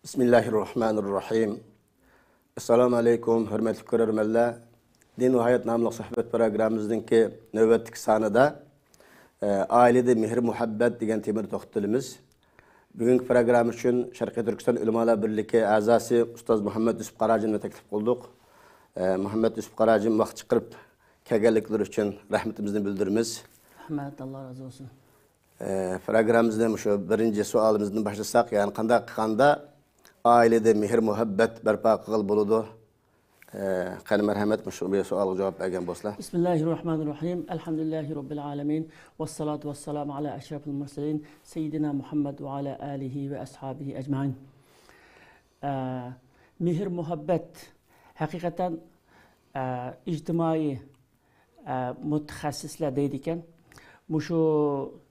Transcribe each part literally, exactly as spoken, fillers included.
بىسمىللاھىررەھمانىررەھىم. ئەسسالامۇ ئەلەيكۇم، ھۆرمەتلىك كۆرەرمەنلەر. دىن ۋە ھايات ناملىق سۆھبەت پروگراممىمىزنىڭكى نۆۋەتتىكى سانىدا، ئە، ئائىلىدە مېھىر-مۇھەببەت دېگەن تېمىدا توختىلىمىز. بۈگۈنكى پروگرامما ئۈچۈن شەرقىي تۈركىستان ئۆلىمالار بىرلىكى ئەزاسى ئۇستاز مۇھەممەد يۈسۈپ قاراجىننى تەكلىپ قىلدۇق. ئە، مۇھەممەد يۈسۈپ قاراجىن ۋاقىت چىقىرىپ كەلگەنلىكلىرى ئۈچۈن رەھمىتىمىزنى بىلدۈرىمىز. رەھمەت، ئاللا رازى بولسۇن. ئە، پروگراممىمىزنى مۇشۇ بىرىنچى سوئالىمىزدىن باشلىساق، يەنى قانداق قىلغاندا ئائىلىدە مېھىر-مۇھەببەت بەرپا قىلغىلى بولىدۇ؟ ئە، قېنى، مەرھەمەت، مۇشۇ بىر سوئالغا جاۋاب بەرگەن بولسىلا. بىسمىللاھىررەھمانىررەھىم. ئەلھەمدۇلىللاھى رەببىل ئالەمىن. ۋەسسالاتۇ ۋەسسالامۇ ئالا ئەشرەفىل مۇرسەلىن سەييىدىنا مۇھەممەد ۋە ئالا ئالىھى ۋە ئەسھابىھى ئەجمەئىن. ئە، مېھىر-مۇھەببەت ھەقىقەتەن، ئە، ئىجتىمائىي، ئە، مۇتەخەسسىسلەر دەيدىكەن، مۇشۇ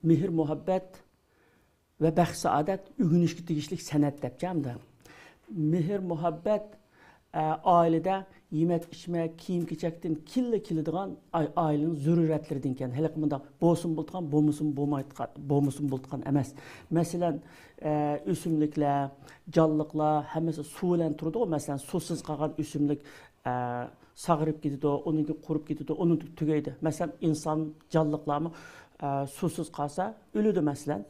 مېھىر-مۇھەببەت ۋە بەخت-سائادەت ئۆگىنىشكە تېگىشلىك سەنئەت دەپچە ئەمدى. مېھىر-مۇھەببەت، ئە، ئائىلىدە يېمەك-ئىچمەك، كىيىم-كېچەكتىن كېلىلا كېلىدىغان ئائىلىنىڭ زۆرۈرىيەتلىرىدىن ئىكەن. ھېلىقى مۇنداق بولسىمۇ بولىدىغان، بولمىسىمۇ بولمايدىغان، بولمىسىمۇ بولىدىغان ئەمەس. مەسىلەن، ئە، ئۆسۈملۈكلەر، جانلىقلار ھەممىسى سۇ بىلەن تۇرىدىغۇ. مەسىلەن، سۇسىز قالغان ئۆسۈملۈك، ئە، ساغىرىپ كېتىدۇ، ئۇنىڭكى قۇرۇپ كېتىدۇ، ئۇنىڭ تۈگەيدۇ. مەسىلەن، ئىنسان جانلىقلارمۇ، ئە، سۇسىز قالسا، ئۆلىدۇ، مەسىلەن.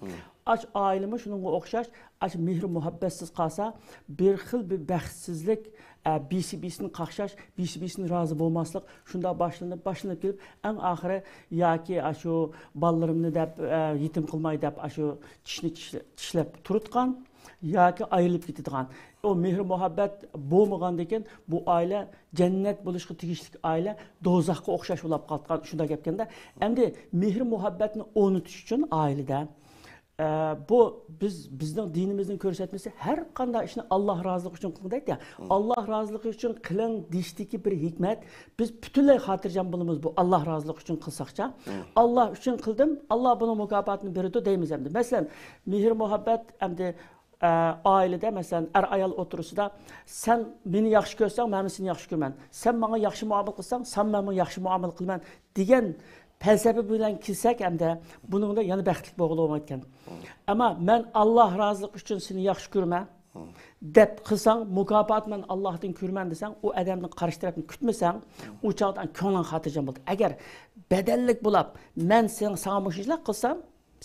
ئاش ئائىلىمۇ شۇنىڭغا ئوخشاش، ئاش مېھرى مۇھەببەتسىز قالسا، بىر خىل بىر بەختسىزلىك، ئە، بىرسى بىرسىنى قاقشاش، بىرسى بىرسىنى رازى بولماسلىق، شۇنداق باشلىنىپ، باشلىنىپ كېلىپ، ئەڭ ئاخىرى ياكى ئاشۇ بالىلىرىمنى دەپ، ئە، يېتىم قىلماي دەپ، ئاشۇ چىشنى چىشلە-، چىشلەپ تۇرۇتقان، ياكى ئايرىلىپ كېتىدىغان. ئۇ مېھىر-مۇھەببەت بولمىغاندىن كېيىن بۇ ئائىلە جەننەت بولۇشقا تېگىشلىك ئائىلە دوزاخقا ئوخشاش بولاپ قالغان، شۇنداق گەپكەندە. ئەمدى مېھىر-مۇھەببەتنى ئورنىتىش ئۈچۈن ئائىلىدە، ئە، بۇ بىز، بىزنىڭ دىنىمىزنىڭ كۆرسەتمىسى، ھەر قانداق ئىشنى ئاللا رازىلىقى ئۈچۈن قىلىڭ دەيدۇ. ئاللا رازىلىقى ئۈچۈن قىلىڭ دېيىشتىكى بىر ھېكمەت، بىز پۈتۈنلەي خاتىرجەم بولىمىز بۇ ئاللا رازىلىقى ئۈچۈن قىلساقچە. ئاللا ئۈچۈن قىلدىم، ئاللا بۇنىڭ مۇكاپاتىنى بېرىدۇ دەيمىز ئەمدى. مەسىلەن، مېھىر-مۇھەببەت ئەمدى ئە، ئائىلىدە، مەسىلەن، ئەر-ئايال ئوتتۇرىسىدا، سەن مېنى ياخشى كۆرسەڭ، مەنمۇ سېنى ياخشى كۆرىمەن. سەن ماڭا ياخشى مۇئامىلە قىلساڭ، سەن ماڭا ياخشى مۇئامىلە قىلىمەن، دېگەن پەلسەپە بىلەن كېلسەك، ئەمدى بۇنىڭدا يەنە بەختلىك بولغىلى بولمايدىكەن. ئەمما مەن ئاللا رازىلىقى ئۈچۈن سېنى ياخشى كۆرىمەن، دەپ قىلساڭ، مۇكاپاتىنى مەن ئاللاھتىن كۆرىمەن دېسەڭ، ئۇ ئادەمنىڭ قارشى تەرەپنى كۈتمىسەڭ، ئۇ چاغدا كۆڭلۈڭ خاتىرجەم بولىدۇ. ئەگەر بەدەللىك بولاپ، مەن سېنىڭ، ساڭا مۇشۇ ئىشلار قىلسام،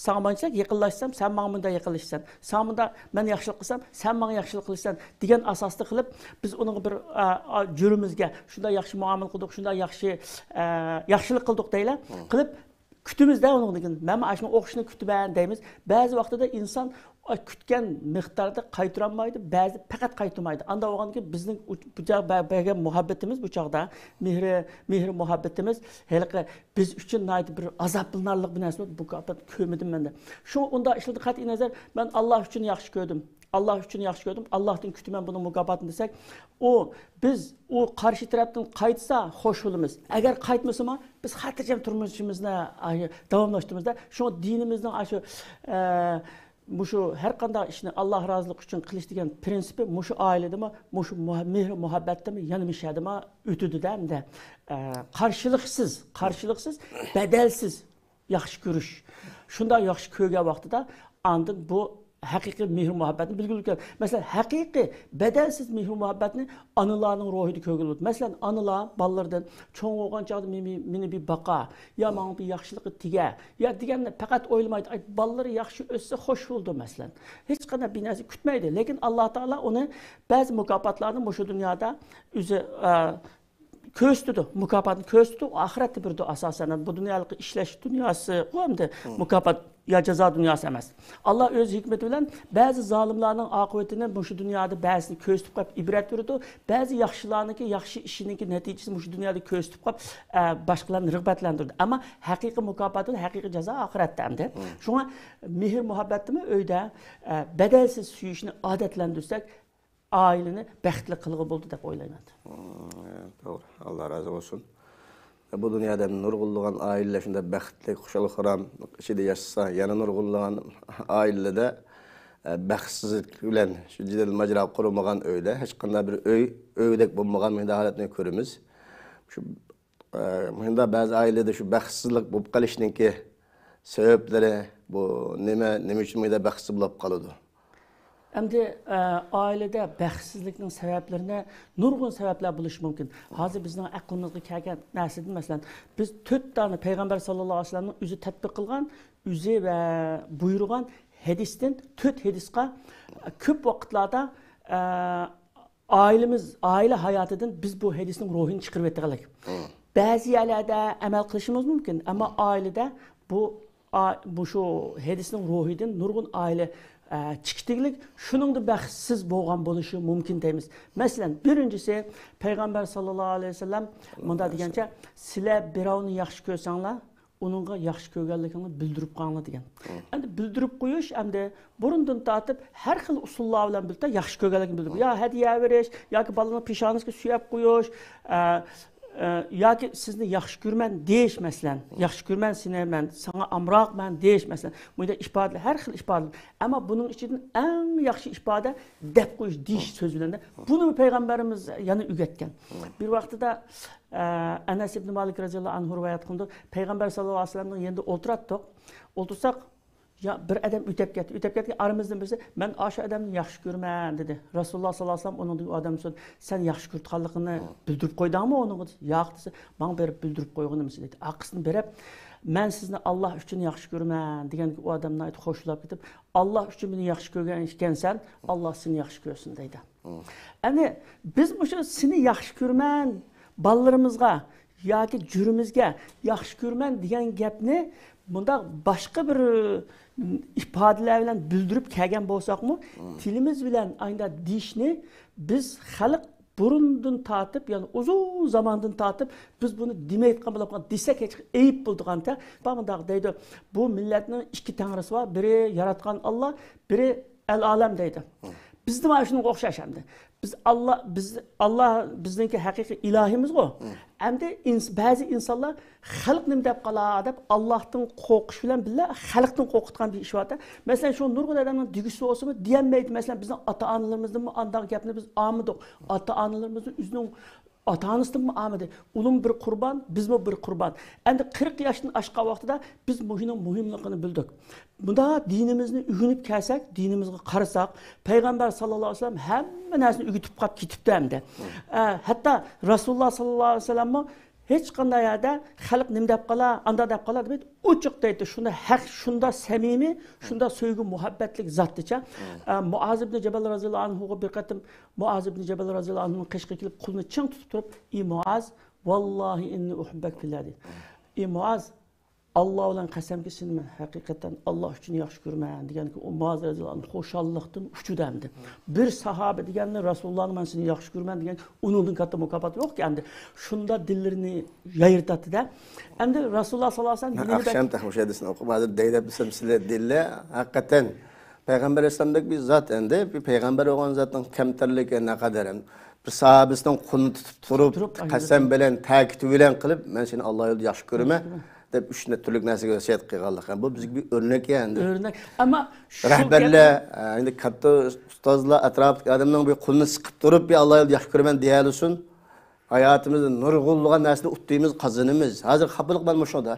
ساڭا مانچىلىك يېقىنلاشسام، سەن ماڭا مۇنداق يېقىنلىشىسەن. ساڭا مۇنداق، مەن ياخشىلىق قىلسام، سەن ماڭا ياخشىلىق قىلىسەن، دېگەن ئاساستا قىلىپ، بىز ئۇنىڭغا بىر، ئا، ئا، جۈرىمىزگە شۇنداق ياخشى مۇئامىلە قىلدۇق، شۇنداق ياخشى، ئا، ياخشىلىق قىلدۇق دەيلى. قىلىپ كۈتىمىز-دە ئۇنىڭدىن كېيىن. مەنمۇ ئاشۇنىڭ ئوخشىشىنى كۈتىمەن دەيمىز. بەزى ۋاقتىدا ئىنسان، ئا، كۈتكەن مىقداردا قايتۇرالمايدۇ، بەزى پەقەت قايتۇرمايدۇ. ئانداق بولغاندىكىن بىزنىڭ ئۇ، بۇ چاغ بە-، بەرگەن مۇھەببىتىمىز بۇ چاغدا، مېھرى، مېھرى مۇھەببىتىمىز ھېلىقى بىز ئۈچۈن ناھايىتى بىر ئازابلىنارلىق بىر نەرسە بولدى. بۇ مۇكاپاتنى كۆرمىدىم مەن دەپ. شۇڭا ئۇنداق ئىشلاردىن قەتئىينەزەر، مەن ئاللا ئۈچۈن ياخشى كۆردۈم. ئاللا ئۈچۈن ياخشى كۆردۈم. ئاللاھتىن كۈتىمەن بۇنىڭ مۇكاپاتىنى دېسەك، ئۇ، بىز ئۇ قارشى تەرەپتىن قايتسا خوش بولىمىز. ئەگەر قايتمىسىمۇ، بىز خاتىرجەم تۇرمۇشىمىزنى، ئاي، داۋاملاشتۇرىمىزدا. شۇڭا دىنىمىزنىڭ ئاشۇ، ئە، مۇشۇ ھەر قانداق ئىشنى ئاللا رازىلىقى ئۈچۈن قىلىش دېگەن پىرىنسىپى مۇشۇ ئائىلىدىمۇ، مۇشۇ مۇھە-، مېھرى مۇھەببەتتىمۇ، يەنە مۇشۇ يەردىمۇ ئۆتىدۇ-دە ئەمدى. ئە، قارشىلىقسىز، قارشىلىقسىز، بەدەلسىز ياخشى كۆرۈش. شۇنداق ياخشى كۆرگەن ۋاقتىدا ئاندىن بۇ ھەقىقىي مېھرى مۇھەببەتنى بىلگىلى كېلىدۇ. مەسىلەن، ھەقىقىي بەدەلسىز مېھرى مۇھەببەتنى ئانىلارنىڭ روھىدا كۆرگىلى بولىدۇ. مەسىلەن، ئانىلار بالىلىرىدىن چوڭ بولغان چاغدا مېنى، مېنى بىر باقا، يا ماڭا بىر ياخشىلىقى تېگە، يا دېگەننى پەقەت ئويلىمايدۇ. ئاي، بالىلىرى ياخشى ئۆتسە خوش بولىدۇ، مەسىلەن. ھېچقانداق بىر نەرسە كۈتمەيدۇ. لېكىن ئاللا تائالا ئۇنى بەزى مۇكاپاتلارنى مۇشۇ دۇنيادا ئۆزى، ئە، كۆرسىتىدۇ، مۇكاپاتنى كۆرسىتىدۇ، ئاخىرەتتە بېرىدۇ ئاساسەن. بۇ دۇنيالىق ئىشلەش دۇنياسى ئۇ ئەمدى مۇكاپات يا جازا دۇنياسى ئەمەس. ئاللا ئۆز ھېكمىتى بىلەن بەزى زالىملارنىڭ ئاقىۋىتىنى مۇشۇ دۇنيادا بەزىسىنى كۆرسىتىپ قويۇپ ئىبرەت بېرىدۇ، بەزى ياخشىلارنىڭكى ياخشى ئىشىنىڭكى نەتىجىسىنى مۇشۇ دۇنيادا كۆرسىتىپ قويۇپ، ئە، باشقىلارنى رىغبەتلەندۈرىدۇ. ئەمما ھەقىقىي مۇكاپات، ھەقىقىي جازا ئاخىرەتتە ئەمدى. شۇڭا مېھىر مۇھەببەتتىمۇ ئۆيدە، ئە، بەدەلسىز سۆيۈشنى ئادەتلەندۈرسەك، ئائىلىنى بەختلىك قىلغىلى بولىدۇ دەپ ئويلايمەن. مم، توغرا. ئاللا رازى بولسۇن. بۇ دۇنيادا نۇرغۇنلىغان ئائىلىلەر شۇنداق بەختلىك، خۇشال-خۇرام ئىچىدە ياشىسا، يەنە نۇرغۇنلىغان ئائىلىلەردە، ئە، بەختسىزلىك بىلەن شۇ جېدەل ماجىرا قۇرۇلمىغان ئۆيدە، ھېچقانداق بىر ئۆي، ئۆيدەك بولمىغان مۇنداق ھالەتنى كۆرىمىز. شۇ، ئە، مۇشۇنداق بەزى ئائىلىلەردە شۇ بەختسىزلىك بولۇپ قېلىشنىڭكى سەۋەبلىرى بۇ نېمە، نېمە ئۈچۈن مۇنداق بەختسىز بولۇپ قالىدۇ؟ ئەمدى، ئە، ئائىلىدە بەختسىزلىكنىڭ سەۋەبلىرىنى نۇرغۇن سەۋەبلەر بولۇشى مۇمكىن. ھازىر بىزنىڭ ئەقلىمىزگە كەلگەن نەرسىدىن، مەسىلەن، بىز تۆت دانە پەيغەمبەر ساللاللاھۇ ئەلەيھى ۋەسەللەمنىڭ ئۆزى تەتبىق قىلغان، ئۆزى ۋە بۇيرۇغان ھەدىستىن تۆت ھەدىسقا كۆپ ۋاقىتلاردا، ئە، ئائىلىمىز، ئائىلە ھاياتىدىن بىز بۇ ھەدىسنىڭ روھىنى چىقىرىۋېتىدىغانلىق. بەزى يەرلەردە ئەمەل قىلىشىمىز مۇمكىن، ئەمما ئائىلىدە بۇ، ئا-، بۇ شۇ ھەدىسنىڭ روھىدىن نۇرغۇن ئائىلە، ئە، چىقتىگلىك، شۇنىڭدا بەختسىز بولغان بولۇشى مۇمكىن دەيمىز. مەسىلەن، بىرىنچىسى، پەيغەمبەر ساللاللاھۇ ئەلەيھى ۋەسەللەم مۇنداق دېگەنچە، سىلەر بىراۋنى ياخشى كۆرسەڭلار، ئۇنىڭغا ياخشى كۆرگەنلىكىڭلارنى بىلدۈرۈپ قويۇڭلار دېگەن. ئەمدى بىلدۈرۈپ قويۇش، ئەمدى بۇرۇندىن تارتىپ ھەر خىل ئۇسۇللار بىلەن بىلدە ياخشى كۆرگەنلىكىنى بىلدۈرۈپ، يا ھەدىيە بېرىش، ياكى بالىنىڭ پېشانىسىگە سۆيەپ قويۇش، ئە، ئە، ياكى سىزنى ياخشى كۆرىمەن دېيىش، مەسىلەن، ياخشى كۆرىمەن سېنى، مەن ساڭا ئامراقمەن دېيىش، مەسىلەن، بۇ يەردە ئىپادىلەر، ھەر خىل ئىپادىلەر. ئەمما بۇنىڭ ئىچىدىن ئەڭ ياخشى ئىپادە دەپ قويۇش، دېيىش سۆز بىلەن. بۇنى پەيغەمبىرىمىز يەنە ئۆگەتكەن. بىر ۋاقتىدا ئەنەس ئىبنى مالىك رەزىياللاھۇ ئەنھۇ رىۋايەت قىلىدۇ. پەيغەمبەر ساللاللاھۇ ئەلەيھى ۋەسەللەمنىڭ يېنىدا ئولتۇراتتۇق. ئولتۇرساق، يا، بىر ئادەم ئۆتەپ كەتتى. ئۆتەپ كەتكەن ئارىمىزدىن بىرسى، «مەن ئاشۇ ئادەمنى ياخشى كۆرىمەن» دېدى. رەسۇلۇللاھ ساللاللاھۇ ئەلەيھى ۋەسەللەم ئۇنىڭدىن ئۇ ئادەمدىن سورىدى، «سەن ياخشى كۆرىدىغانلىقىنى بىلدۈرۈپ قويدۇڭمۇ ئۇنىڭغا؟» دېسە، «ياق» دېسە، «ماڭا بېرىپ بىلدۈرۈپ قويغىنىمىز» دېدى. ئارقىسىدىن بېرىپ، «مەن سىزنى ئاللاھ ئۈچۈن ياخشى كۆرىمەن» دېگەنگە ئۇ ئادەم ناھايىتى خوشلاپ كېتىپ، «ئاللاھ ئۈچۈن مېنى ياخشى كۆرگەن ئىكەنسەن، ئاللاھ سېنى ياخشى كۆرسۇن» دەيدۇ. ئەنە بىز مۇشۇ «سېنى ياخشى كۆرىمەن» بالىلىرىمىزغا ياكى جۈرىمىزگە «ياخشى كۆرىمەن» دېگەن گەپنى مۇنداق باشقا بىر ئىپادىلەر بىلەن بىلدۈرۈپ كەلگەن بولساقمۇ، تىلىمىز بىلەن ئاينىدا دېيىشنى بىز خەلق بۇرۇندىن تارتىپ، يەنى ئۇزۇن زاماندىن تارتىپ بىز بۇنى دېمەيتقان بولۇپ قالغان، دېسەك ھېچ ئەيىب بولىدىغانتە. مۇنداق دەيدۇ، «بۇ مىللەتنىڭ ئىككى تەڭرىسى بار، بىرى ياراتقان ئاللاھ، بىرى ئەل ئالەم» دەيدۇ. بىزدە مانا شۇنىڭغا ئوخشاش ئەمدى. بىز ئاللاھ، بىز، ئاللاھ بىزنىڭكى ھەقىقىي ئىلاھىمىزغۇ. ئەمدى ئىنس-، بەزى ئىنسانلار «خەلق نېمە دەپ قالا» دەپ، ئاللاھتىن قورقۇش بىلەن بىللە خەلقتىن قورقۇتقان بىر ئىش بار-دە. مەسىلەن، شۇ نۇرغۇن ئادەمنىڭ دېگۈسى بولسىمۇ دېيەلمەيدۇ. مەسىلەن، بىزنىڭ ئاتا-ئانىلىرىمىزدىنمۇ ئانداق گەپنى بىز ئاڭلىمىدۇق. ئاتا-ئانىلىرىمىزنىڭ ئۆزىنىڭ ئاتا-ئانىسىدىنمۇ ئاڭلىمىدى. ئۇلۇمۇ بىر قۇربان، بىزمۇ بىر قۇربان. ئەمدى قىرىق ياشتىن ئاشقان ۋاقتىدا بىز مۇشۇنىڭ مۇھىملىقىنى بىلدۇق. مۇنداق دىنىمىزنى ئۆگىنىپ كەلسەك، دىنىمىزغا قارىساق، پەيغەمبەر ساللاللاھۇ ئەلەيھى ۋەسەللەم ھەممە نەرسىنى ئۆگىتىپ قاپ كېتىپتۇ ئەمدى. ئە، ھەتتا رەسۇلۇللاھ ساللاللاھۇ ئەلەيھى ۋەسەللەممۇ ھېچقانداق يەردە «خەلق نېمە دەپ قالا، ئاندا دەپ قالا» دېمەيدۇ. ئوچۇق دەيدۇ، شۇندا ھەق، شۇندا سەمىمىي، شۇندا سۆيگۈ، مۇھەببەتلىك زاتتىچە. ئە، مۇئاز ئىبنى جەبەل رەزىياللاھۇ ئەنھۇغا بىر قېتىم مۇئاز ئىبنى جەبەل رەزىياللاھۇ ئەنھۇنىڭ قېشىغا كېلىپ، قولىنى چىڭ تۇتۇپ تۇرۇپ، «ئى مۇئاز، ۋاللاھى ئىننى ئۇھىببەك فىللاھ» دېدى. «ئى مۇئاز، ئاللاھ بىلەن قەسەمكى، سېنى مەن ھەقىقەتەن ئاللاھ ئۈچۈن ياخشى كۆرىمەن» دېگەنكى، ئۇ مۇئاز رەزىياللاھۇ ئەنھۇ خۇشاللىقتىن ئۇچىدۇ ئەمدى. بىر ساھابە دېگەننى، رەسۇلۇللاھنى «مەن سېنى ياخشى كۆرىمەن» دېگەن، ئۇنىڭدىن كاتتا مۇكاپات يوقكى ئەمدى. شۇندا دىللىرىنى يايرىتاتتى-دە. ئەمدى رەسۇلۇللاھ ساللاللاھۇ ئەلەيھى ۋەسەللەم دىنىنى بەك ئاخشام تەخمۇش ھەدىسىنى ئوقۇپ، ھازىر دەيدەپ بىلسەم، سىلەر دىللە ھەقىقەتەن پەيغەمبەر ئەلەيھىسسالامدەك بىر زات ئەمدى، بىر پەيغەمبەر بولغان زاتنىڭ كەمتەرلىكى نەقەدەر ئەمدى. بىر ساھابىسىنىڭ قولىنى تۇتۇپ تۇرۇپ، تۇرۇپ، قەسەم بىلەن، تەكىت بىلەن قىلىپ، «مەن سېنى ئاللاھ يولىدا ياخشى كۆرىمەن» دەپ ئۈچ نە-، تۈرلۈك نەرسىگە ۋەسىيەت قىلغانلىقى. بۇ بىزگە بىر ئۆرنەك ئەمدى. ئۆرنەك. ئەمما شۇ رەھبەرلەر، گەپنى ئە، ئەمدى كاتتا ئۇستازلار ئەتراپتىكى ئادەمنىڭ بىر قولىنى سىقىپ تۇرۇپ، «بىر ئاللاھ يولىدا ياخشى كۆرىمەن» دېيەلىسۇن. ھاياتىمىزدا نۇرغۇنلىغان نەرسىنى ئۇتتۇيمىز، قازىنىمىز. ھازىر خاپىلىق مەن مۇشۇدا.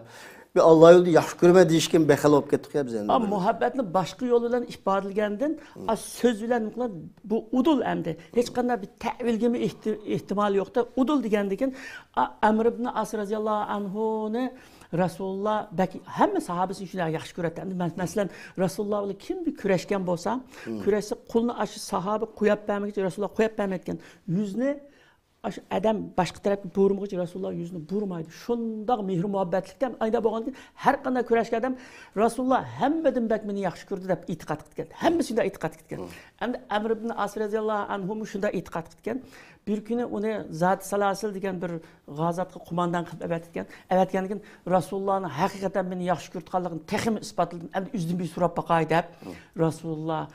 بىر ئاللاھ يولىدا ياخشى كۆرىمەن دېيىشكە بەخىل بولۇپ كەتتۇق يا بىز ئەمدى. ئا، مۇھەببەتنى باشقا يول بىلەن ئىپادىلىگەندىن، ئا، سۆز بىلەن بۇ ئۇدۇل ئەمدى. ھېچقانداق بىر تەئۋىلگىمۇ ئېھتى-، ئېھتىمال يوقتا. ئۇدۇل دېگەندىكىن، ئا، ئەمر ئىبن ئاس رەزىياللاھۇ ئەنھۇنى رەسۇلۇللاھ بەك ھەممە ساھابىسىنى شۇنداق ياخشى كۆرەتتى. ئەمدى مەس-، مەسىلەن، رەسۇلۇللاھ بىلەن كىم بىر كۈرەشكەن بولسا، كۈرەشسە قولىنى ئاشۇ ساھابە قوياپ بەرمىگىچە، رەسۇلۇللاھ قوياپ بەرمەيدىكەن. يۈزنى ئاشۇ ئادەم باشقا تەرەپكە بۇرىمىغۇچە رەسۇلۇللاھ يۈزىنى بۇرىمايدۇ. شۇنداق مېھرى مۇھەببەتلىكتە ئايدا بولغاندىكىن، ھەر قانداق كۈرەشكەن ئادەم، «رەسۇلۇللاھ ھەممىدىن بەك مېنى ياخشى كۆردى» دەپ ئېتىقاد قىلىدىكەن. ھەممىسى شۇنداق ئېتىقاد قىلىدىكەن. ئەمدى ئەمر ئىبن ئاس رەزىياللاھۇ ئەنھۇمۇ شۇنداق ئېتىقاد قىلىدىكەن. بىر كۈنى ئۇنى زاتى سالاسىل دېگەن بىر غازاتقا قوماندان قىلىپ ئەۋەتكەن. ئەۋەتكەندىن كېيىن، «رەسۇلۇللاھنىڭ ھەقىقەتەن مېنى ياخشى كۆرىدىغانلىقىنى تېخىمۇ ئىسپاتلىدىم. ئەمدى ئۆزىدىن بىر سوراپ باقاي» دەپ، رەسۇلۇللاھ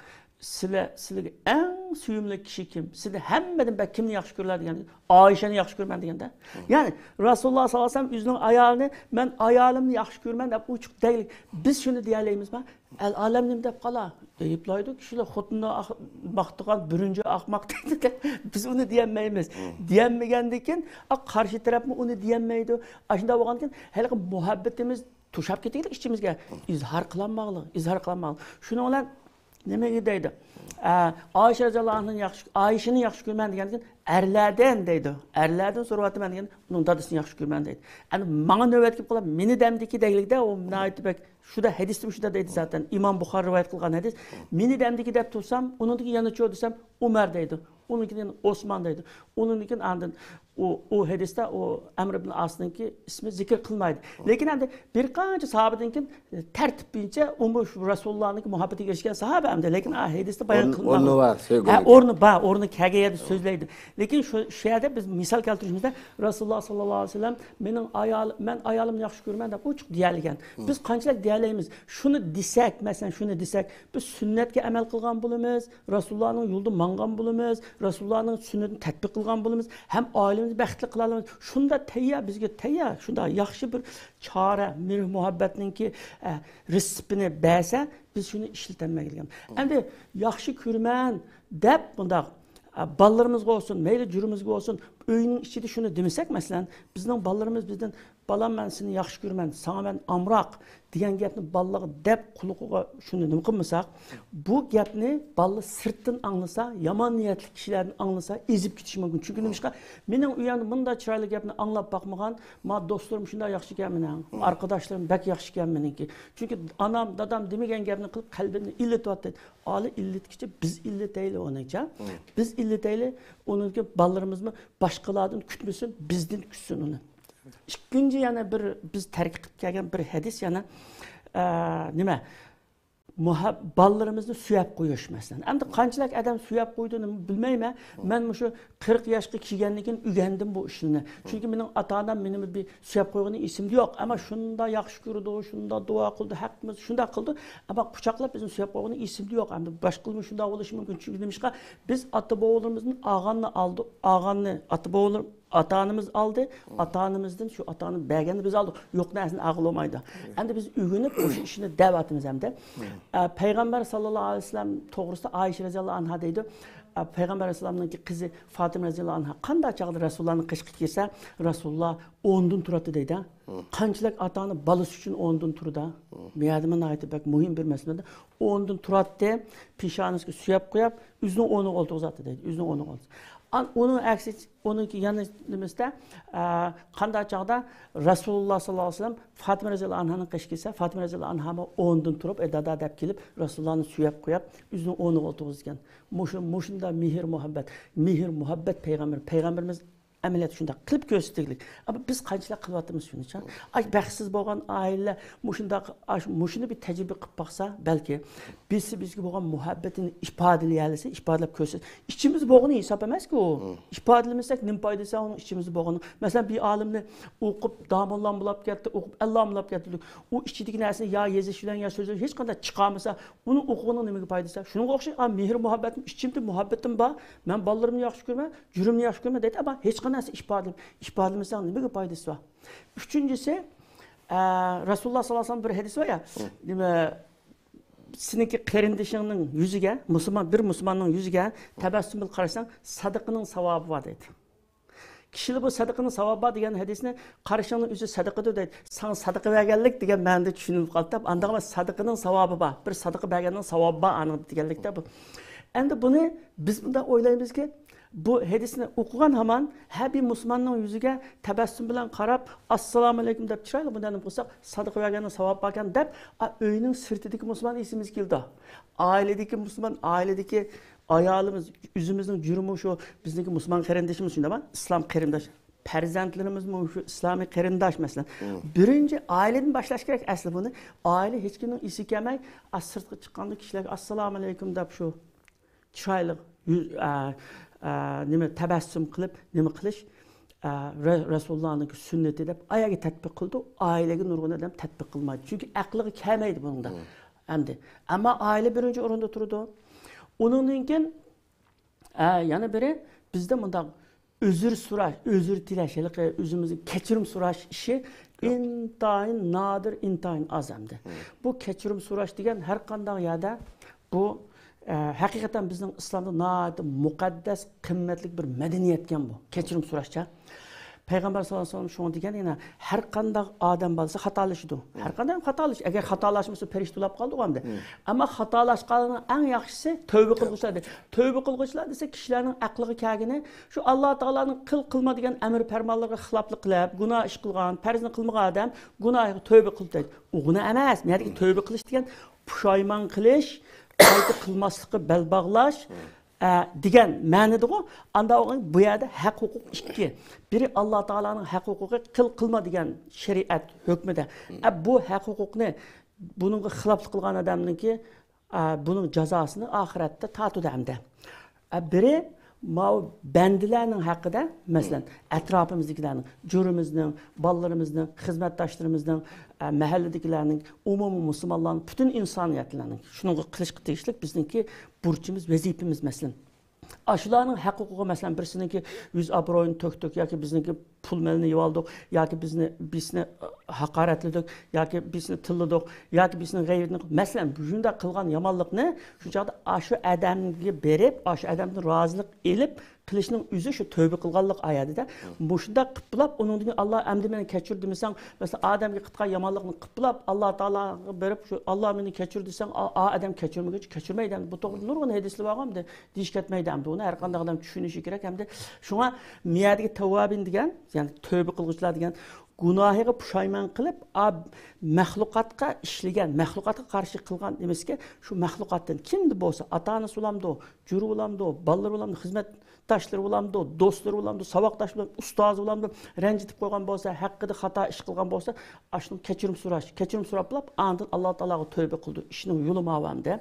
«سىلە، سىلىگە ئەڭ سۆيۈملۈك كىشى كىم؟ سىلى ھەممىدىن بەك كىمنى ياخشى كۆرىدۇ؟» دېگەندە، «ئائىشەنى ياخشى كۆرىمەن» دېگەندە. يەنى رەسۇلۇللاھ ساللاللاھۇ ئەلەيھى ۋەسەللەم ئۆزىنىڭ ئايالىنى «مەن ئايالىمنى ياخشى كۆرىمەن» دەپ ئوچۇق دەيلى. بىز شۇنى دېيەلەيمىزما؟ «ئەل ئالەم نېمە دەپ قالا؟ ئەيىبلايدۇ كىشىلەر، خوتۇننى ئاق-، ماختىغان بىرىنچى ئاخماق» دەيدۇ. بىز ئۇنى دېيەلمەيمىز. دېيەلمىگەندىكىن، ئا، قارشى تەرەپمۇ ئۇنى دېيەلمەيدۇ. ئاشۇنداق بولغاندىكىن، ھېلىقى مۇھەببىتىمىز توشاپ كېتىدۇ ئىچىمىزگە. ئىزھار قىلالماغلىق، ئىزھار قىلالماغلىق. شۇنىڭ بىلەن نېمىگە دەيدۇ؟ ئە، ئائىشە رەزىياللاھۇ ئانھانى ياخشى، ئائىشىنى ياخشى كۆرىمەن دېگەندىن كېيىن، ئەرلەردىن دەيدۇ. ئەرلەردىن سورىۋاتىمەن دېگەن، ئۇنىڭ دادىسىنى ياخشى كۆرىمەن دەيدۇ. ئەمدى ماڭا نۆۋەت كېلىپ قالار، مېنى دەمدىكى دەيلىكتە، ئۇ ناھايىتى بەك، شۇدا ھەدىستىمۇ شۇدا دەيدۇ زاتەن. ئىمام بۇخارى رىۋايەت قىلغان ھەدىس. مېنى دەمدىكى دەپ تۇرسام، ئۇنىڭدىن كېيىن يەنە چۇ دېسەم، ئۇمەر دەيدۇ. ئۇنىڭدىن كېيىن ئوسمان دەيدۇ. ئۇنىڭدىن كېيىن ئاندىن ئۇ، ئۇ ھەدىستە ئۇ ئەمر ئىبن ئاسنىڭكى ئىسمى زىكىر قىلمايدۇ. لېكىن ئەمدى بىر قانچە ساھابىدىن كېيىن، ئە، تەرتىپ بويىچە ئۇمۇ شۇ رەسۇلۇللانىڭكى مۇھەببىتىگە ئېرىشكەن ساھابە ئەمدى. لېكىن ئا ھەدىستە بايان قىلمىغان. ئورنى بار، ھە، سۆيگۈلۈكى. ئورنى بار، ئورنى كەلگەن يەردە سۆزلەيدۇ. لېكىن شۇ، شۇ يەردە بىز مىسال كەلتۈرۈشىمىزدە رەسۇلۇللا ساللاللاھۇ ئەلەيھى ۋەسەللەم مېنىڭ ئايال-، مەن ئايالىمنى ياخشى كۆرىمەن دەپ ئوچۇق دېيەلىگەن. بىز قانچىلىك دېيەلەيمىز؟ شۇنى دېسەك، مەسىلەن، شۇنى دېسەك، بىز سۈننەتكە ئەمەل قىلغان بولىمىز، رەسۇلۇللانىڭ يولىدا ماڭغان بولىمىز، رەسۇلۇللانىڭ سۈننىتىنى تەتبىق قىلغان بولىمىز، ھەم ئائىلىمىزنى بەختلىك قىلالىمىز. شۇنداق تەييار، بىزگە تەييار، شۇنداق ياخشى بىر چارە، مېھىر مۇھەببەتنىڭكى، ئە، رېتسېپىنى بەرسە، بىز شۇنى ئىشلىتەلمەيدىغان. ئەمدى ياخشى كۆرىمەن دەپ بۇنداق، ئە، بالىلىرىمىزغا بولسۇن، مەيلى جۈرىمىزگە بولسۇن، ئۆينىڭ ئىچىدە شۇنى دېمىسەك، مەسىلەن، بىزنىڭ بالىلىرىمىز بىزدىن، بالام، مەن سېنى ياخشى كۆرىمەن، ساڭا مەن ئامراق، دېگەن گەپنى بالىلارغا دەپ قۇلىقىغا شۇنى نېمە قىلمىساق، بۇ گەپنى بالىلار سىرتتىن ئاڭلىسا، يامان نىيەتلىك كىشىلەردىن ئاڭلىسا، ئېزىپ كېتىشى مۇمكىن. چۈنكى نېمىشقا، مېنىڭ ئۆيۈمدە مۇنداق چىرايلىق گەپنى ئاڭلاپ باقمىغان، ما دوستلىرىم شۇنداق ياخشىكەن مېنىڭ، ئارقىداشلىرىم بەك ياخشىكەن مېنىڭكى. چۈنكى ئانام، دادام دېمىگەن گەپنى قىلىپ، قەلبىمنى ئىللىتىۋاتىدۇ. ئالىي ئىللىتكىچە بىز ئىللىتەيلى ئۇنىچە. بىز ئىللىتەيلى، ئۇنىڭكى بالىلىرىمىزمۇ باشقىلاردىن كۈتمىسۇن، بىزدىن كۈتسۇن ئۇنى. ئىككىنچى يەنە بىر بىز تەرەققىي قىلىپ كەلگەن بىر ھەدىس يەنە، ئە، نېمە؟ مۇھەب-، بالىلىرىمىزنى سۆيەپ قويۇش مەسىلەن. ئەمدى قانچىلىك ئادەم سۆيەپ قويىدۇ، نېمە بىلمەيمەن. مەن مۇشۇ قىرىق ياشقا كىرگەندىن كېيىن ئۆگەندىم بۇ ئىشنى. چۈنكى مېنىڭ ئاتا-ئانام مېنى بىر سۆيەپ قويغىنى ئېسىمدە يوق. ئەمما شۇنداق ياخشى كۆرىدۇ، شۇنداق دۇئا قىلدى، ھەققىمىز شۇنداق قىلدى. ئەمما قۇچاقلاپ بىزنى سۆيەپ قويغىنى ئېسىمدە يوق. ئەمدى باشقىلىرمۇ شۇنداق بولۇشى مۇمكىن. چۈنكى نېمىشقا، بىز ئاتا-بوۋىلىرىمىزدىن ئالغاننى ئالدۇق، ئالغاننى ئاتا-بوۋىلىرىمىز ئاتا-ئانىمىز ئالدى، ئاتا-ئانىمىزدىن شۇ ئاتا-ئانا بەرگەننى بىز ئالدۇق. يوقنى ئەسلىدىن ئالغىلى بولمايدۇ. ئەمدى بىز ئۆگىنىپ، مۇشۇ ئىشنى دەۋاتىمىز ئەمدى. ئە، پەيغەمبەر ساللاللاھۇ ئەلەيھى ۋەسەللەم توغرىسىدا ئائىشە رەزىياللاھۇ ئەنھا دەيدۇ. ئە، پەيغەمبەر ئەلەيھىسسالامنىڭكى قىزى فاتىمە رەزىياللاھۇ ئەنھا قانداق چاغدا رەسۇلۇللانىڭ قېشىغا كىرسە، رەسۇلۇللا ئورنىدىن تۇراتتى دەيدۇ. قانچىلىك ئاتا-ئانا بالىسى ئۈچۈن ئورنىدىن تۇرىدۇ. بۇ يەردىمۇ ناھايىتى بەك مۇھىم بىر مەسىلە. ئورنىدىن تۇراتتى، پېشانىسىگە سۆيەپ قويۇپ، ئۆزىنىڭ ئورنىغا ئولتۇرغۇزاتتى دەيدۇ. ئۆزىنىڭ ئورنىغا ئولتۇرغۇزاتتى. ئان-، ئۇنىڭ ئەكسىچە، ئۇنىڭكى يەنە نېمىسىدە، ئە، قانداق چاغدا رەسۇلۇللا ساللاللاھۇ ئەلەيھى ۋەسەللەم فاتىمە رەزىياللاھۇ ئەنھانىڭ قېشىغا كەلسە، فاتىمە رەزىياللاھۇ ئەنھامۇ ئورنىدىن تۇرۇپ، ئەي دادا دەپ كېلىپ، رەسۇلۇللانى سۆيەپ قويۇپ، ئۆزىنىڭ ئورنىغا ئولتۇرغۇزىدىكەن. مۇشۇ، مۇشۇنداق مېھىر مۇھەببەت، مېھىر مۇھەببەت پەيغەمبەر، پەيغەمبىرىمىز ئەمەلىيەتتە شۇنداق قىلىپ كۆرسىتىگلىك. ئەمما بىز قانچىلىك قىلىۋاتىمىز شۇنى چا؟ ئاي، بەختسىز بولغان ئائىلىلەر مۇشۇنداق، ئاش-، مۇشۇنى بىر تەجرىبە قىلىپ باقسا، بەلكى بىرسى بىزگە بولغان مۇھەببىتىنى ئىپادىلىيەلىسە، ئىپادىلەپ كۆرسەتسە، ئىچىمىزدە بولغىنى ھېساب ئەمەسكۇ ئۇ. ئىپادىلىمىسەك، نېمە پايدىسى بار ئۇنىڭ ئىچىمىزدە بولغىنى؟ مەسىلەن، بىر ئالىمنى ئوقۇپ، داموللام بولاپ كەتتى، ئوقۇپ، ئەللام بولاپ كەتتى. ئۇ ئىچىدىكى نەرسىنى يا يېزىش بىلەن، يا سۆزلەش ھېچقانداق چىقارمىسا، ئۇنىڭ ئوقۇغىنىڭ نېمىگە پايدىسى بار؟ شۇنىڭغا ئوخشاش، ئا، مېھىر مۇھەببەتىم، ئىچىمدە مۇھەببىتىم بار، مەن بالىلىرىمنى ياخشى كۆرىمەن، جۈرۈمنى ياخشى كۆرىمەن دەيدۇ، ئەمما ھېچقانداق نەرسە ئىپادىلىمەيدۇ. ئىپادىلىمىسەڭ نېمىگە پايدىسى بار؟ ئۈچىنچىسى، ئە، رەسۇلۇللا ساللاللاھۇ ئەلەيھى ۋەسەللەم بىر ھەدىس بار يا، نېمە، سېنىڭكى قېرىندىشىڭنىڭ يۈزىگە، مۇسۇلمان، بىر مۇسۇلماننىڭ يۈزىگە تەبەسسۇم بىلەن قارىساڭ، سەدىقىنىڭ ساۋابى بار دەيدۇ. كىشىلەر بۇ سەدىقىنىڭ ساۋابى بار دېگەن ھەدىسنى، قارىشىڭنىڭ ئۆزى سەدىقىدۇر دەيدۇ. ساڭا سەدىقە بەرگەنلىك دېگەن مەنىدە چۈشىنىلىپ قالدى. ئانداق ئەمەس، سەدىقىنىڭ ساۋابى بار. بىر سەدىقە بەرگەننىڭ ساۋابى بار ئانىڭ دېگەنلىكتە بۇ. ئەمدى بۇنى بىز مۇنداق ئويلايمىزكى، بۇ ھەدىسنى ئوقۇغان ھامان ھەر بىر مۇسۇلماننىڭ يۈزىگە تەبەسسۇم بىلەن قاراپ، ئەسسالامۇ ئەلەيكۇم دەپ چىرايلىق بۇنداق نېمە قىلساق، سەدىقە بەرگەننىڭ ساۋابى باركەن دەپ، ئا، ئۆينىڭ سىرتىدىكى مۇسۇلمان ئېسىمىزگە كېلىدۇ. ئائىلىدىكى مۇسۇلمان، ئائىلىدىكى ئايالىمىز، ئۆزىمىزنىڭ جۈرمى شۇ، بىزنىڭكى مۇسۇلمان قېرىندىشىمىز شۇنداقمۇ؟ ئىسلام قېرىنداش. پەرزەنتلىرىمىزمۇ شۇ ئىسلامىي قېرىنداش، مەسىلەن. بىرىنچى ئائىلىدىن باشلاش كېرەك ئەسلى بۇنى. ئائىلە ھېچكىمنىڭ ئېسىگە كەلمەي، ئا، سىرتقا چىققاندا كىشىلەرگە ئەسسالامۇ ئەلەيكۇم دەپ شۇ چىرايلىق يۈز-، ئا، ئا، نېمە، تەبەسسۇم قىلىپ، نېمە قىلىش، ئا، رە-، رەسۇلۇللانىڭكى سۈننىتى دەپ ئايەگە تەتبىق قىلىدۇ، ئائىلىگە نۇرغۇن ئادەم تەتبىق قىلمايدۇ. چۈنكى ئەقلىگە كەلمەيدۇ بۇنىڭدا. ئەمدى. ئەمما ئائىلە بىرىنچى ئورۇندا تۇرىدۇ. ئۇنىڭدىن كېيىن، ئا، يەنە بىرى، بىزدە مۇنداق ئۆزۈر سوراش، ئۆزۈر تىلەش، ھېلىقى ئۆزىمىزدىن كەچۈرۈم سوراش ئىشى ئىنتايىن نادىر، ئىنتايىن ئاز ئەمدى. بۇ كەچۈرۈم سوراش دېگەن ھەر قانداق يەردە بۇ، ئە، ھەقىقەتەن بىزنىڭ ئىسلامدا ناھايىتى مۇقەددەس، قىممەتلىك بىر مەدەنىيەتكەن بۇ، كەچۈرۈم سوراشچە. پەيغەمبەر ساللاللاھۇ ئەلەيھى ۋەسەللەم شۇڭا دېگەن، يەنە ھەر قانداق ئادەم بالىسى خاتالىشىدۇ. ھەر قانداق ئادەم خاتالىشىدۇ. ئەگەر خاتالاشمىسا پەرىشتە بولاپ قالىدۇ ئەمدى. ئەمما خاتالاشقاننىڭ ئەڭ ياخشىسى تەۋبە قىلغۇچىلار دەيدۇ. تەۋبە قىلغۇچىلار دېسە، كىشىلەرنىڭ ئەقلىگە كەلگىنى شۇ، ئاللا تائالانىڭ قىل، قىلما دېگەن ئەمر پەرمانلىرىغا خىلاپلىق قىلىپ، گۇناھ ئىش قىلغان، پەرزنى قىلمىغان ئادەم گۇناھىغا تەۋبە قىلدى دەيدۇ. ئۇغۇنى ئەمەس. مەدىكى تەۋبە قىلىش دېگەن پۇشايمان قىلىش، قايتا قىلماسلىققا بەل باغلاش، ئە، دېگەن مەنىدىغۇ. ئاندا بۇ يەردە ھەق ھوقۇق ئىككى. بىرى ئاللا تائالانىڭ ھەق ھوقۇقى، قىل، قىلما دېگەن شەرىئەت ھۆكمىدە. ئە، بۇ ھەق ھوقۇقنى، بۇنىڭغا خىلاپلىق قىلغان ئادەمنىڭكى، ئە، بۇنىڭ جازاسىنى ئاخىرەتتە تارتىدۇ ئەمدى. ئە، بىرى ماۋۇ بەندىلەرنىڭ ھەققىدە، مەسىلەن، ئەتراپىمىزدىكىلەرنىڭ، جۆرىمىزنىڭ، بالىلىرىمىزنىڭ، خىزمەتداشلىرىمىزنىڭ، ئە، مەھەللىدىكىلەرنىڭ، ئومۇمىي مۇسۇلمانلارنىڭ، پۈتۈن ئىنسانىيەتلەرنىڭ شۇنىڭغا قىلىشقا تېگىشلىك بىزنىڭكى بۇرچىمىز، ۋەزىپىمىز، مەسىلەن. ئاشۇلارنىڭ ھەق ھوقۇقى، مەسىلەن، بىرسىنىڭكى يۈز ئابرۇيىنى تۆكتۇق ياكى بىزنىڭكى پۇل مېلىنى يېۋالدۇق ياكى بىزنى، بىرسىنى ھاقارەتلىدۇق ياكى بىرسىنى تىللىدۇق ياكى بىرسىنىڭ غەيۋىتىنى قىلدۇق. مەسىلەن، شۇنداق قىلغان يامانلىقنى شۇ چاغدا ئاشۇ ئادەمگە بېرىپ، ئاشۇ ئادەمدىن رازىلىق ئېلىپ قىلىشنىڭ ئۆزى شۇ تەۋبە قىلغانلىق ئايەتىدە. مۇشۇنداق قىلىپ بولاپ، ئۇنىڭدىن كېيىن، «ئاللا، ئەمدى مېنى كەچۈر» دېمىسەڭ، مەسىلەن، ئادەمگە قىلغان يامانلىقنى قىلىپ بولاپ، ئاللا تائالاغا بېرىپ، شۇ، «ئاللا، مېنى كەچۈر» دېسەڭ، ئا، ئا ئادەم كەچۈرمىگۈچە كەچۈرمەيدۇ. ئەمدى بۇ توغرىدا نۇرغۇن ھەدىسلەر بارغۇ ئەمدى. دېيىش كەتمەيدۇ ئەمدى. ئۇنى ھەر قانداق ئادەم چۈشىنىشى كېرەك. ئەمدى شۇڭا مىيەدىكى تەۋۋابىن دېگەن، يەنى تەۋبە قىلغۇچىلار دېگەن، گۇناھىغا پۇشايمان قىلىپ، ئا، مەخلۇقاتقا ئىشلىگەن، مەخلۇقاتقا قارشى قىلغان نېمىسىكى، شۇ مەخلۇقاتتىن كىمدە بولسا، ئاتا-ئانىسى بولامدۇ، جورى بولامدۇ، بالىلىرى بولامدۇ، خىزمەتداشلىرى بولامدۇ، دوستلىرى بولامدۇ، ساۋاقداش بولامدۇ، ئۇستازى بولامدۇ، رەنجىتىپ قويغان بولسا، ھەققىدە خاتا ئىش قىلغان بولسا، ئاشۇنىڭ كەچۈرۈم سوراش، كەچۈرۈم سوراپ بولاپ، ئاندىن ئاللا تائالاغا تەۋبە قىلىدۇ. ئىشنىڭ يولى ماۋۇ ئەمدى.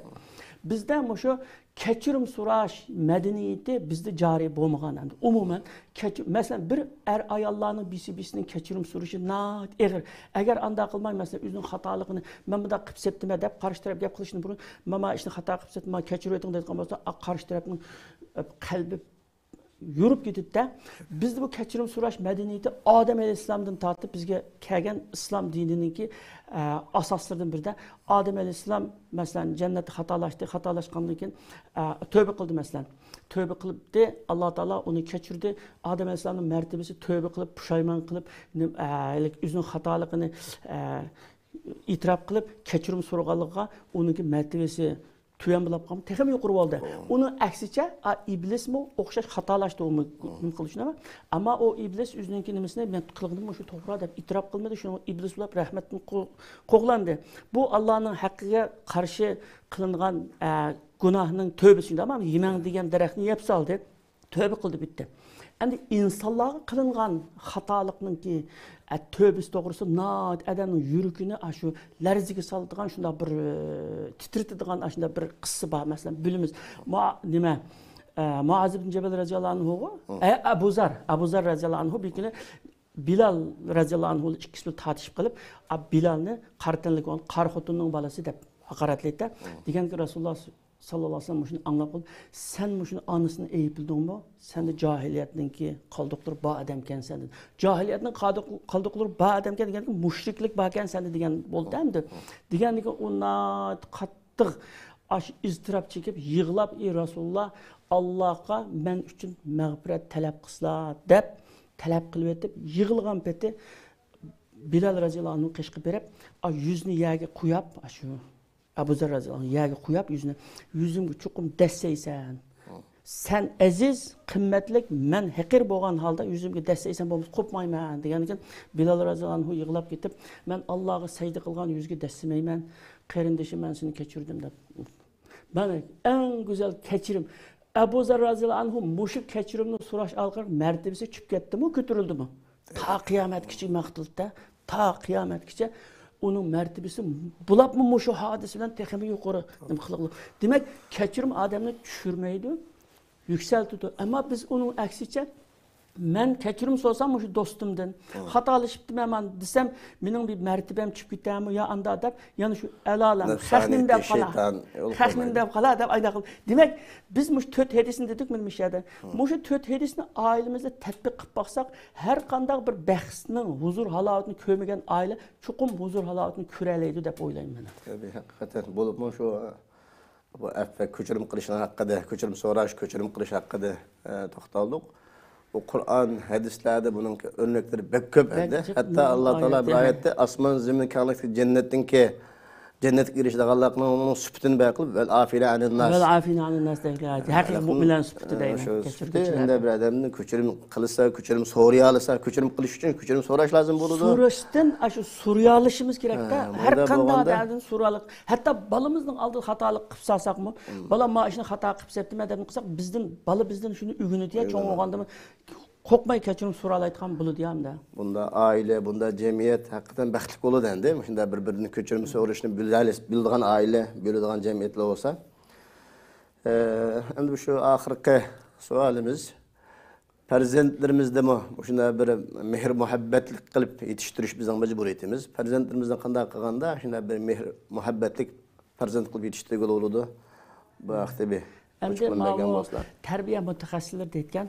بىزدە مۇشۇ كەچۈرۈم سوراش مەدەنىيىتى بىزدە جارى بولمىغان ئەمدى. ئومۇمەن، كەچۈ-، مەسىلەن، بىر ئەر ئاياللارنىڭ بىرسى بىرسىنىڭ كەچۈرۈم سورىشى ناھايىتى ئېغىر. ئەگەر ئانداق قىلماي، مەسىلەن، ئۆزىنىڭ خاتالىقىنى، «مەن بۇنداق قىلىپ سەپتىمەن» دەپ، قارشى تەرەپ گەپ قىلىشتىن بۇرۇن، «مانا ئىشنى خاتا قىلىپ سەپتىمەن، كەچۈرۈۋېتىڭ» دەيدىغان بولسا، ئا، قارشى تەرەپنىڭ، ئە، قەلبى يورۇپ كېتىدۇ-دە. بىزدە بۇ كەچۈرۈم سوراش مەدەنىيىتى ئادەم ئەلەيھىسسالامدىن تارتىپ بىزگە كەلگەن ئىسلام دىنىنىڭكى، ئە، ئاساسلىرىدىن بىرىدە. ئادەم ئەلەيھىسسالام، مەسىلەن، جەننەتتە خاتالاشتى، خاتالاشقاندىن كېيىن، ئە، تەۋبە قىلدى، مەسىلەن. تەۋبە قىلدى، ئاللا تائالا ئۇنى كەچۈردى. ئادەم ئەلەيھىسسالامنىڭ مەرتىۋىسى تەۋبە قىلىپ، پۇشايمان قىلىپ، نېمە، ئە، ئۆزىنىڭ خاتالىقىنى، ئە، ئېتىراپ قىلىپ، كەچۈرۈم سورىغانلىقىغا ئۇنىڭكى مەرتىۋىسى تۆۋەن بولاپ قالمىدى، تېخىمۇ يۇقىرى بولدى. ئۇنىڭ ئەكسىچە، ئا، ئىبلىسمۇ ئوخشاش خاتالاشتى، ئۇمۇ نېمە قىلدى، شۇنداقمۇ؟ ئەمما ئۇ ئىبلىس ئۆزىنىڭكى نېمىسىنى، «مەن قىلغىنىم مۇشۇ توغرا» دەپ ئېتىراپ قىلمىدى، شۇنىڭ ئىبلىس بولاپ رەھمەتتىن قو-، قوغلاندى. بۇ ئاللانىڭ ھەققىگە قارشى قىلىنغان، ئە، گۇناھنىڭ تۆۋىسى، شۇنداقمۇ؟ يېمەڭ دېگەن دەرەخنى يەپ سالدى. تەۋبە قىلدى، بىتتى. ئەمدى ئىنسانلارغا قىلىنغان خاتالىقنىڭكى، ئە، تەۋبىسى توغرىسىدا ناھايىتى ئادەمنىڭ يۈرىكىنى ئاشۇ لەرزىگە سالىدىغان شۇنداق بىر، ئە، تىترىتىدىغان ئاشۇنداق بىر قىسسا بار. مەسىلەن، بىلىمىز. مۇ-، نېمە، ئە، مۇئاز ئىبن جەبەل رەزىياللاھۇ ئەنھۇغۇ، ئە، ئەبۇ زەر، ئەبۇ زەر رەزىياللاھۇ ئەنھۇ بىر كۈنى بىلال رەزىياللاھۇ ئەنھۇ ئىككىسى بىلەن تارتىشىپ قېلىپ، ئا، بىلالنى قارا تەنلىك بولغان قارا خوتۇننىڭ بالىسى دەپ ھاقارەتلەيدۇ. دېگەنكى رەسۇلۇللا ساللاللاھۇ ئەلەيھى ۋەسەللەم مۇشۇنى ئاڭلاپ قېلىپ، «سەن مۇشۇنى ئانىسىنى ئەيىبلىدىڭمۇ؟ سەندە جاھىلىيەتنىڭكى قالدۇقلىرى بار ئادەمكەنسەن» دېدى. «جاھىلىيەتنىڭ قالدۇق-، قالدۇقلىرى بار ئادەمكەن» دېگەندىكىن، مۇشرىكلىق باركەن سەندە دېگەن بولدى ئەمدى. دېگەندىكىن ئۇ ناھايىتى قاتتىق ئاشۇ ئىزتىراپ چېكىپ يىغلاپ، «ئى رەسۇلۇللا، ئاللاغا مەن ئۈچۈن مەغپىرەت تەلەپ قىلسىلا» دەپ تەلەپ قىلىۋېتىپ يىغلىغان پېتى بىلال رەزىياللاھۇ ئەنھۇ قېشىغا بېرىپ، ئا، يۈزىنى يەرگە قويۇپ، ئاشۇ ئەبۇ زەر رەزىياللاھۇ ئەنھۇ يەرگە قويۇپ يۈزىنى، «يۈزۈمگە چوقۇم دەسسەيسەن. سەن ئەزىز، قىممەتلىك، مەن ھەقىر بولغان ھالدا يۈزۈمگە دەسسەيسەن بولمىسا قوپمايمەن» دېگەندىكىن، بىلال رەزىياللاھۇ ئەنھۇ يىغلاپ كېتىپ، «مەن ئاللاغا سەجدە قىلغان يۈزگە دەسسىمەيمەن، قېرىندىشىم، مەن سېنى كەچۈردۈم» دەپ. مانا ئەڭ گۈزەل كەچۈرۈم. ئەبۇ زەر رەزىياللاھۇ ئەنھۇ مۇشۇ كەچۈرۈمنى سوراش ئارقىلىق مەرتىۋىسى چۈشۈپ كەتتىمۇ، كۆتۈرۈلدىمۇ؟ تا قىيامەتكىچە مەن قىلدى-دە، تا قىيامەتكىچە ئۇنىڭ مەرتىۋىسى بولاپمۇ مۇشۇ ھادىسە بىلەن تېخىمۇ يۇقىرى نېمە قىلغۇ-، دېمەك، كەچۈرۈم ئادەمنى چۈشۈرمەيدۇ، يۈكسەلتىدۇ. ئەمما بىز ئۇنىڭ ئەكسىچە، مەن كەچۈرۈم سورىسام مۇشۇ دوستۇمدىن، خاتالىشىپتىمەن مانا دېسەم، مېنىڭ بىر مەرتىۋەم چۈشۈپ كېتەرمۇ يا ئاندا دەپ، يەنە شۇ ئەلالام، خەقنىم دەپ قالا، خەقنىم دەپ قالا دەپ ئايدا قىلىپ. دېمەك، بىز مۇشۇ تۆت ھەدىسنى دېدۇق مانا مۇشۇ يەردە. مۇشۇ تۆت ھەدىسنى ئائىلىمىزدە تەتبىق قىلىپ باقساق، ھەر قانداق بىر بەختنىڭ ھۇزۇر ھالاۋىتىنى كۆرمىگەن ئائىلە چوقۇم ھۇزۇر ھالاۋىتىنى كۆرەلەيدۇ دەپ ئويلايمەن مەن. تەبىئىي، ھەقىقەتەن. بولۇپمۇ شۇ بۇ ئەپۋە كۆچۈرۈم قىلىشنىڭ ھەققىدە، كۆچۈرۈم سوراش، كۆچۈرۈم قىلىش ھەققىدە، ئە، توختالدۇق. بۇ قۇرئان، ھەدىسلەردە بۇنىڭ ئۆرنەكلىرى بەك كۆپ بەك ئەمدى. كۆپ ھەتتا ئاللا تائالا بىر ئايەتتە ئاسمان زېمىن كەڭلىكتىكى جەننەتنىڭكى، جەننەتكە ئېرىشىدىغانلارنىڭ سۈپىتىنى بەيان قىلىپ، ۋەل ئافىنە ئانىن ناس. ۋەل ئافىنە ئانىن ناس دەيدۇ. ھەقىقىي مۇئمىنلارنىڭ سۈپىتى دەيدۇ. شۇ سۈپىتى ئەمدى بىر ئادەمنى كۆچۈرۈم قىلسا، كۆچۈرۈم سورىيالىسا، كۆچۈرۈم قىلىش ئۈچۈن كۆچۈرۈم سوراش لازىم بولىدۇ. سوراشتىن، شۇ سورىيالىشىمىز كېرەكتە. ھە، ھەر قانداق ئادەمدىن سورىيالىق. ھەتتا بالىمىزنىڭ ئالدىدا خاتالىق قىلىپ سالساقمۇ، بالام مانا ئىشنى خاتا قىلىپ سەپتىمەن دەپ قىلساق، بىزدىن، بالا بىزدىن شۇنى ئۆگىنىدۇ، چوڭ بولغاندىمۇ قورقماي كەچۈرۈم سورالايدىغان بولىدۇ ئەمدى. بۇندا ئائىلە، بۇندا جەمئىيەت ھەقىقەتەن بەختلىك بولىدۇ ئەمدى. مۇشۇنداق بىر-بىرىدىن كۆچۈرۈم سورىشىنى بىلەلەس-، بىلىدىغان ئائىلە، بىلىدىغان جەمئىيەتلەر بولسا. ئە، ئەمدى شۇ ئاخىرقى سوئالىمىز. پەرزەنتلىرىمىزدىمۇ مۇشۇنداق بىر مېھىر-مۇھەببەتلىك قىلىپ يېتىشتۈرۈش بىزنىڭ مەجبۇرىيىتىمىز. پەرزەنتلىرىمىزنى قانداق قىلغاندا شۇنداق بىر مېھىر-مۇھەببەتلىك پەرزەنت قىلىپ يېتىشتۈرگىلى بولىدۇ؟ بۇ ھەقتە بىر ئەمدى ئوچۇقلىما بەرگەن ماۋۇ بولسىلا. تەربىيە مۇتەخەسسىسلىرى دەيدىكەن،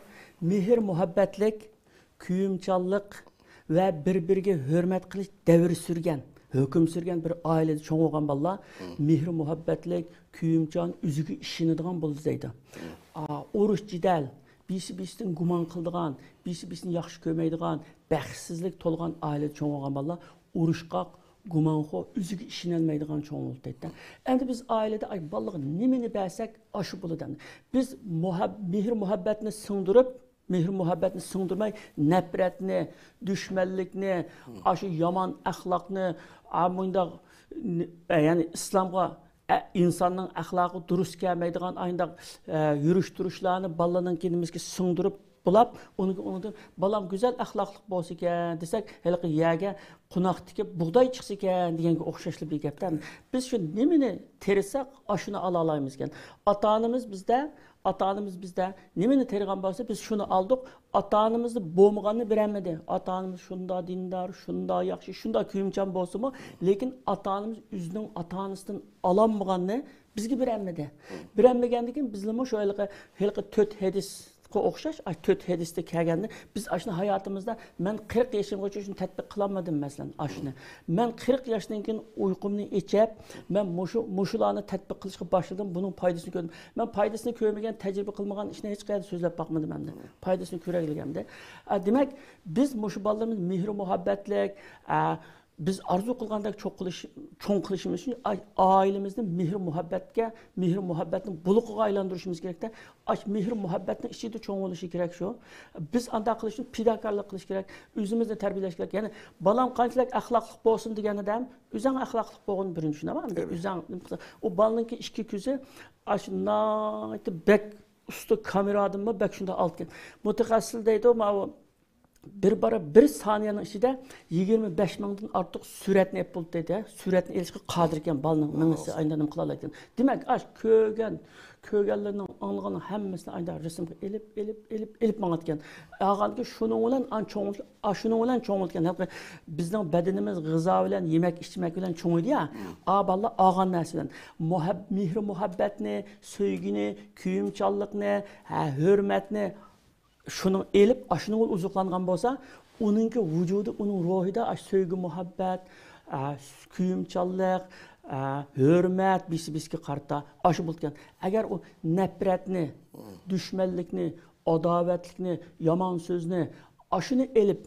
مېھىر-مۇھەببەتلىك، كۆيۈمچانلىق ۋە بىر-بىرىگە ھۆرمەت قىلىش دەۋر سۈرگەن، ھۆكۈم سۈرگەن بىر ئائىلىدە چوڭ بولغان بالىلار مېھىر-مۇھەببەتلىك، كۆيۈمچان، ئۆزىگە ئىشىنىدىغان بولىدۇ دەيدۇ. ئا، ئۇرۇش-جېدەل، بىرسى بىرسىدىن گۇمان قىلىدىغان، بىرسى بىرسىنى ياخشى كۆرمەيدىغان، بەختسىزلىك تولغان ئائىلىدە چوڭ بولغان بالىلار ئۇرۇشقاق، گۇمانخور، ئۆزىگە ئىشىنەلمەيدىغان چوڭ بولدى دەيدۇ. ئەمدى بىز ئائىلىدە، ئاي، بالىلارغا نېمىنى بەرسەك، ئاشۇ بولىدۇ ئەمدى. بىز مۇھەب-، مېھىر-مۇھەببەتنى سىڭدۈرۈپ، مېھىر-مۇھەببەتنى سىڭدۈرمەي، نەپرەتنى، دۈشمەنلىكنى، ئاشۇ يامان ئەخلاقنى، ئا، مۇنداق، يەنى ئىسلامغا، ئە، ئىنساننىڭ ئەخلاقى دۇرۇس كەلمەيدىغان ئاينداق، ئە، يۈرۈش-تۇرۇشلارنى بالىنىڭكى نېمىسىگە سىڭدۈرۈپ، بۇلاپ، ئۇنىڭ، ئۇنىڭدىن، «بالام گۈزەل ئەخلاقلىق بولسىكەن» دېسەك، ھېلىقى يەرگە قوناق تىكىپ، بۇغداي چىقسىكەن دېگەنگە ئوخشاشلا بىر گەپتە. بىز شۇ نېمىنى تېرىساق، ئاشۇنى ئالالايمىزكەن. ئاتا-ئانىمىز بىزدە، ئاتا-ئانىمىز بىزدە نېمىنى تېرىغان بولسا، بىز شۇنى ئالدۇق. ئاتا-ئانىمىزدا بولمىغاننى بېرەلمىدى. ئاتا-ئانىمىز شۇنداق دىندار، شۇنداق ياخشى، شۇنداق كۆيۈمچان بولسىمۇ، لېكىن ئاتا-ئانىمىز ئۆزىنىڭ ئاتا-ئانىسىدىن ئالالمىغاننى بىزگە بېرەلمىدى. بېرەلمىگەندىن كېيىن بىزلىمۇ شۇ ھېلىقى، ھېلىقى تۆت ھەدىسقا ئوخشاش، ئاي، تۆت ھەدىستە كەلگەننى بىز ئاشۇنى ھاياتىمىزدا، مەن قىرىق يېشىمغىچە شۇنى تەتبىق قىلالمىدىم، مەسىلەن، ئاشۇنى. مەن قىرىق ياشتىن كېيىن ئۇيقۇمنى ئېچىپ، مەن مۇشۇ، مۇشۇلارنى تەتبىق قىلىشقا باشلىدىم، بۇنىڭ پايدىسىنى كۆردۈم. مەن پايدىسىنى كۆرمىگەن، تەجرىبە قىلمىغان ئىشنى ھېچقايەردە سۆزلەپ باقمىدىم ئەمدى. پايدىسىنى كۆرەيلىك ئەمدى. ئا، دېمەك، بىز مۇشۇ بالىلىرىمىز مېھرى مۇھەببەتلىك، ئا، بىز ئارزۇ قىلغاندەك چوڭ قىلىش، چوڭ قىلىشىمىز ئۈچۈن ئا-، ئائىلىمىزنى مېھىر-مۇھەببەتكە، مېھىر-مۇھەببەتنىڭ بۇلىقىغا ئايلاندۇرۇشىمىز كېرەكتە. ئاش مېھىر-مۇھەببەتنىڭ ئىچىدە چوڭ بولۇشى كېرەك شۇ. بىز ئانداق قىلىش ئۈچۈن پىداكارلىق قىلىش كېرەك، ئۆزىمىزنى تەربىيەلەش كېرەك. يەنى بالام قانچىلىك ئەخلاقلىق بولسۇن دېگەندە، ئۆزۈڭ ئەخلاقلىق بولغىنى بىرىنچى شۇنداق. ئۆزەڭ، ئۇ بالىنىڭكى ئىككى كۆزى ئاشۇ ناھايىتى بەك ئۇستا كامېرادىنمۇ بەك شۇنداق ئالىدىكەن. مۇتەخەسسىسلەر دەيدۇ، ماۋۇ بىر بارا بىر سانىيەنىڭ ئىچىدە يىگىرمە بەش مىڭدىن ئارتۇق سۈرەتنى ئېلىپ بولدى دەيدۇ. سۈرەتنى ئېلىشقا قادىر ئىكەن بالىنىڭ مېڭىسى، ئاينىدىن قىلالايدىكەن. دېمەك، ئاش كۆرگەن، كۆرگەنلىرىنىڭ، ئاڭلىغاننىڭ ھەممىسىنى ئايدا رەسىمگە ئېلىپ، ئېلىپ، ئېلىپ، ئېلىپ ماڭىدىكەن. ئالغاندىكىن شۇنىڭ بىلەن ئان چوڭ، ئاشۇنىڭ بىلەن چوڭ بولىدىكەن. ھېلىقى بىزنىڭ بەدىنىمىز غىزا بىلەن، يېمەك ئىچمەك بىلەن چوڭىيدۇ يا. ئا بالىلار ئالغان نەرسە بىلەن. مۇھەب-، مېھرى مۇھەببەتنى، سۆيگۈنى، كۆيۈمچانلىقنى، ھە، ھۆرمەتنى، شۇنىڭ ئېلىپ، ئاشۇنىڭ ئوزۇقلانغان بولسا، ئۇنىڭكى ۋۇجۇدى، ئۇنىڭ روھىدا ئاشۇ سۆيگۈ، مۇھەببەت، ئە، كۆيۈمچانلىق، ئە، ھۆرمەت، بىرسى بىرسىگە قارىتا ئاشۇ بولىدىكەن. ئەگەر ئۇ نەپرەتنى، دۈشمەنلىكنى، ئاداۋەتلىكنى، يامان سۆزنى، ئاشۇنى ئېلىپ،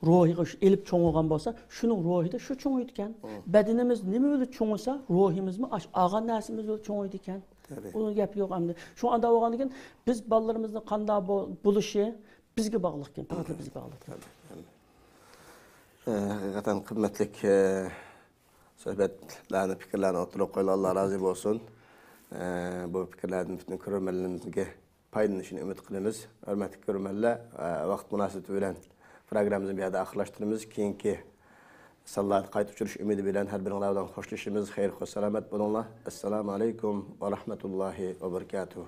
روھىغا شۇ ئېلىپ چوڭ بولغان بولسا، شۇنىڭ روھىدا شۇ چوڭىيىدىكەن. بەدىنىمىز نېمە بىلەن چوڭىيسا، روھىمىزمۇ ئاش-، ئالغان نەرسىمىز بىلەن چوڭىيىدىكەن. ئۇنىڭ گەپى يوق ئەمدى. شۇ ئانداق بولغاندىكىن، بىز بالىلىرىمىزنى قانداق بو-، بولۇشى بىزگە باغلىقكەن، پەقەتلا بىزگە باغلىق. ئە، ھەقىقەتەن قىممەتلىك، ئە، سۆھبەتلەرنى، پىكىرلەرنى ئوتتۇرىغا قويۇلغان، ئاللا رازى بولسۇن. ئە، بۇ پىكىرلەردىن پۈتۈن كۆرۈرمەنلىرىمىزگە پايدىلىنىشىنى ئۈمىد قىلىمىز. ھۆرمەتلىك كۆرۈرمەنلەر، ئە، ۋاقىت مۇناسىۋىتى بىلەن پروگراممىمىزنى بۇ يەردە ئاخىرلاشتۇرىمىز. كېيىنكى سانلاردا قايتا ئۇچرىشىش ئۈمىدى بىلەن ھەر بىرىڭلار بىلەن خوشلىشىمىز. خەير، خوش، سالامەت بولۇڭلار. ئەسسالامۇ ئەلەيكۇم ۋە رەھمەتۇللاھى ۋە بەرىكاتۇھۇ.